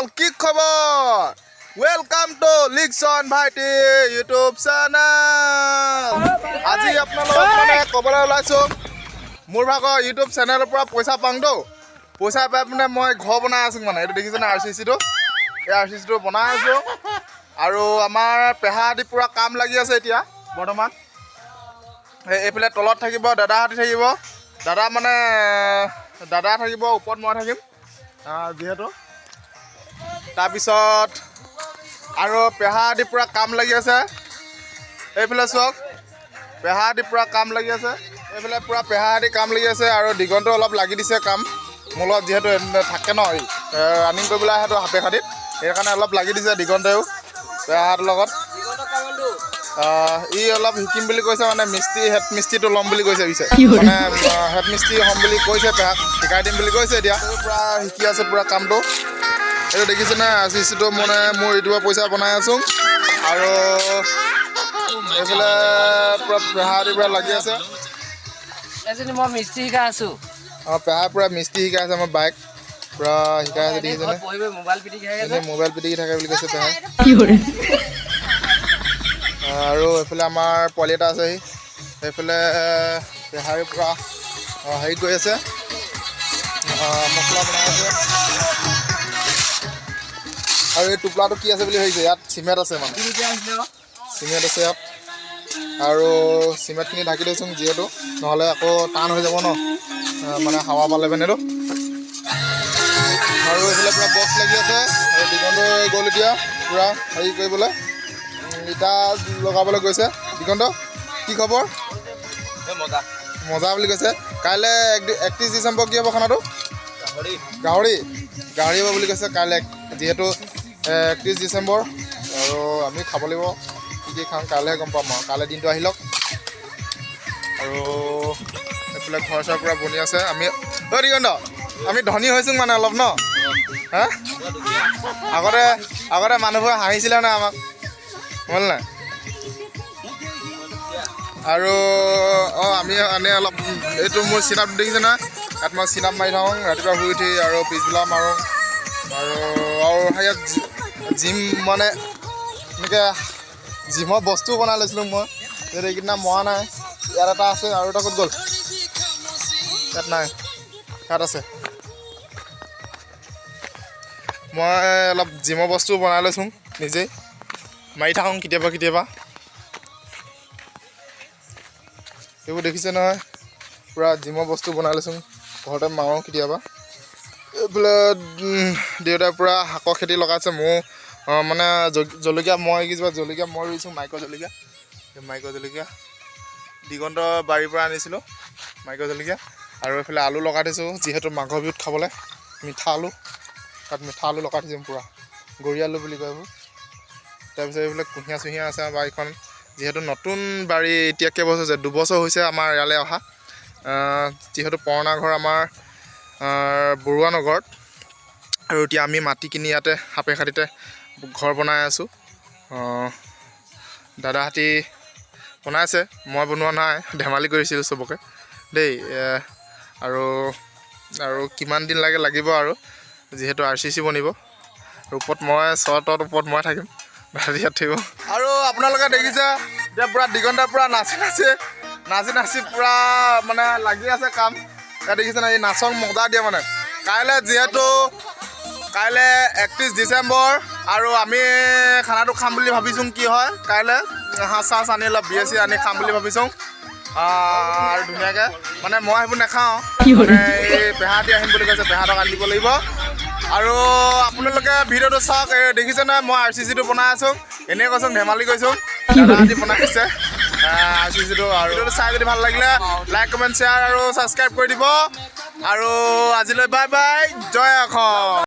বন্ধুসকল, কি খবৰ? Welcome to লিকচন ভাইটি ইউটিউব চেনেল। আজি আপোনালোকক মানে ক'বলৈ ওলাইছোঁ, মোৰ ভাগৰ ইউটিউব চেনেলৰ পৰা পইচা পাওঁতো, পইচা পাই মানে মই ঘৰ বনাই আছোঁ। মানে এইটো দেখিছেনে আৰচিচিটো? এই আৰচিচিটো বনাই আছোঁ আৰু আমাৰ পেহা আদি পূৰা কাম লাগি আছে এতিয়া বৰ্তমান। এই এইফালে তলত থাকিব দাদাহঁতি থাকিব, দাদা মানে দাদা থাকিব, ওপৰত মই থাকিম যিহেতু। তাৰপিছত আৰু পেহা আদি পূৰা কাম লাগি আছে। এইফালে চাওক, পেহা আদি পূৰা কাম লাগি আছে। এইফালে পূৰা পেহা আদি কাম লাগি আছে আৰু দিগন্ত অলপ লাগি দিছে কাম মোৰ লগত, যিহেতু থাকে ন, ৰানিং কৰিবলৈ আহেতো সাপেখাতিত, সেইকাৰণে অলপ লাগি দিছে দিগন্তইও পেহাহঁতৰ লগত। ই অলপ শিকিম বুলি কৈছে, মানে মিস্ত্ৰী, হেড মিস্ত্ৰীটো ল'ম বুলি কৈছে পিছে, মানে হেড মিস্ত্ৰী হ'ম বুলি কৈছে, পেহাক শিকাই দিম বুলি কৈছে। এতিয়া পূৰা শিকি আছে পূৰা কামটো। এইটো দেখিছে নাই আৰচিচিটো? মানে মোৰ ইউটিউবৰ পইচা বনাই আছোঁ আৰু এইফালে পূৰা পেহা আদি পূৰা লাগি আছে। এজনী মই মিস্ত্ৰী শিকাই আছো। অঁ, পেহা পূৰা মিস্ত্ৰী শিকাই আছে। আমাৰ বাইক পূৰা শিকাই আছে, দেখিছেনে? ঘৰত বহি বহি মোবাইল পিটিকি থাকে যে। এনেই মোবাইল পিটিকি থাকে বুলি কৈছে পেহাই। আৰু এইফালে আমাৰ পোৱালি এটা আছে, সি সেইফালে পেহাই পূৰা হেৰি কৰি আছে, মছলা বনাই আছে। আৰু এই টোপলাটো কি আছে বুলি ভাবিছে? ইয়াত চিমেণ্ট আছে, মানে চিমেণ্ট আছে ইয়াত। আৰু চিমেণ্টখিনি ঢাকি থৈছোঁ যিহেতু, নহ'লে আকৌ টান হৈ যাব ন, মানে হাৱা পালে মানে এইটো। আৰু এইফালে পূৰা বক্স লাগি আছে আৰু দিগন্ত গ'ল এতিয়া পূৰা হেৰি কৰিবলৈ, ইটা লগাবলৈ গৈছে। দিগন্ত, কি খবৰ? মজা। মজা বুলি কৈছে। কাইলৈ 31 ডিচেম্বৰ কি হ'ব খানাটো? গাহৰি, গাহৰি হ'ব বুলি কৈছে কাইলৈ, যিহেতু 31 ডিচেম্বৰ। আৰু আমি খাব লাগিব, কি কি খাওঁ কাইলৈহে গম পাম আৰু কাইলৈ দিনটো আহি লওক। আৰু এইফালে ঘৰ চৰ পূৰা বনি আছে। আমি, ঐ দিগন্ত, আমি ধনী হৈছোঁ মানে অলপ ন? হা, আগতে আগতে মানুহবোৰে হাঁহিছিলে নাই আমাক, হ'ল নাই? আৰু অঁ, আমি এনে অলপ এইটো মোৰ চিনাপ দেখিছে নহয়? ইয়াত মই চিনাপ মাৰি থাকোঁ ৰাতিপুৱা শুই উঠি আৰু পিছবেলা মাৰোঁ। আৰু আৰু ইয়াত জিম, মানে এনেকৈ জিমৰ বস্তুও বনাই লৈছিলোঁ মই, যিহেতু এইকেইদিনা মৰা নাই। ইয়াত এটা আছে আৰু এটা ক'ত গ'ল? ইয়াত নাই, ইয়াত আছে। মই অলপ জিমৰ বস্তু বনাই লৈছোঁ, নিজেই মাৰি থাকোঁ কেতিয়াবা কেতিয়াবা। এইবোৰ দেখিছে নহয়? পূৰা জিমৰ বস্তু বনাই লৈছোঁ, ঘৰতে মাৰোঁ কেতিয়াবা। এইফালে দেউতাই পূৰা শাকৰ খেতি লগাইছে। ময়ো মানে জলকীয়া, মই কেইজোপা জলকীয়া মই ৰুইছোঁ, মাইকৰ জলকীয়া। এই মাইকৰ জলকীয়া দিগন্ত বাৰীৰ পৰা আনিছিলোঁ মাইকৰ জলকীয়া। আৰু এইফালে আলু লগাই থৈছোঁ, যিহেতু মাঘৰ বিহুত খাবলৈ মিঠা আলু। তাত মিঠা আলু লগাই থৈছোঁ পূৰা, গৰি আলু বুলি কয় এইবোৰ। তাৰপিছত এইফালে কুঁহিয়াৰ চুহিয়াৰ আছে আমাৰ বাৰীখন, যিহেতু নতুন বাৰী। এতিয়া কেইবছৰ হৈছে? 2 বছৰ হৈছে আমাৰ ইয়ালৈ অহা। যিহেতু পুৰণা ঘৰ আমাৰ বৰুৱা নগৰত আৰু এতিয়া আমি মাটি কিনি ইয়াতে সাপেখাতিতে ঘৰ বনাই আছোঁ। দাদাহঁতি বনাইছে, মই বনোৱা নাই, ধেমালি কৰিছিলোঁ চবকে দেই। আৰু আৰু কিমান দিন লাগে লাগিব আৰু, যিহেতু আৰচিচি বনিব আৰু ওপৰত মই চৰ্টত ওপৰত মই থাকিম, দাদা ইয়াত থাকিব। আৰু আপোনালোকে দেখিছে এতিয়া পূৰা দিগন্ত পূৰা নাচি নাচি নাচি নাচি পূৰা মানে লাগি আছে কাম। ইয়াত দেখিছে নাই, এই নাচক মজা দিয়ে। মানে কাইলৈ, যিহেতু কাইলৈ 31 ডিচেম্বৰ আৰু আমি খানাটো খাম বুলি ভাবিছোঁ। কি হয়, কাইলৈ সাজ চাজ আনি অলপ বিয়েৰ চিয়েৰ আনি খাম বুলি ভাবিছোঁ আৰু ধুনীয়াকৈ। মানে মই সেইবোৰ নাখাওঁ, মানে এই পেহাহঁতি আহিম বুলি কৈছে, পেহাহঁতক আনি দিব লাগিব। আৰু আপোনালোকে ভিডিঅ'টো চাওক। এই দেখিছে নহয়, মই আৰচিচিটো বনাই আছোঁ। এনেই কৈছোঁ, ধেমালি কৰিছোঁ, দাদাহঁতি বনাই আছে আৰচিচিটো। আৰু ভিডিঅ'টো চাই যদি ভাল লাগিলে লাইক, কমেণ্ট, শ্বেয়াৰ আৰু ছাবস্ক্ৰাইব কৰি দিব। আৰু আজিলৈ বাই বাই, জয় অসম।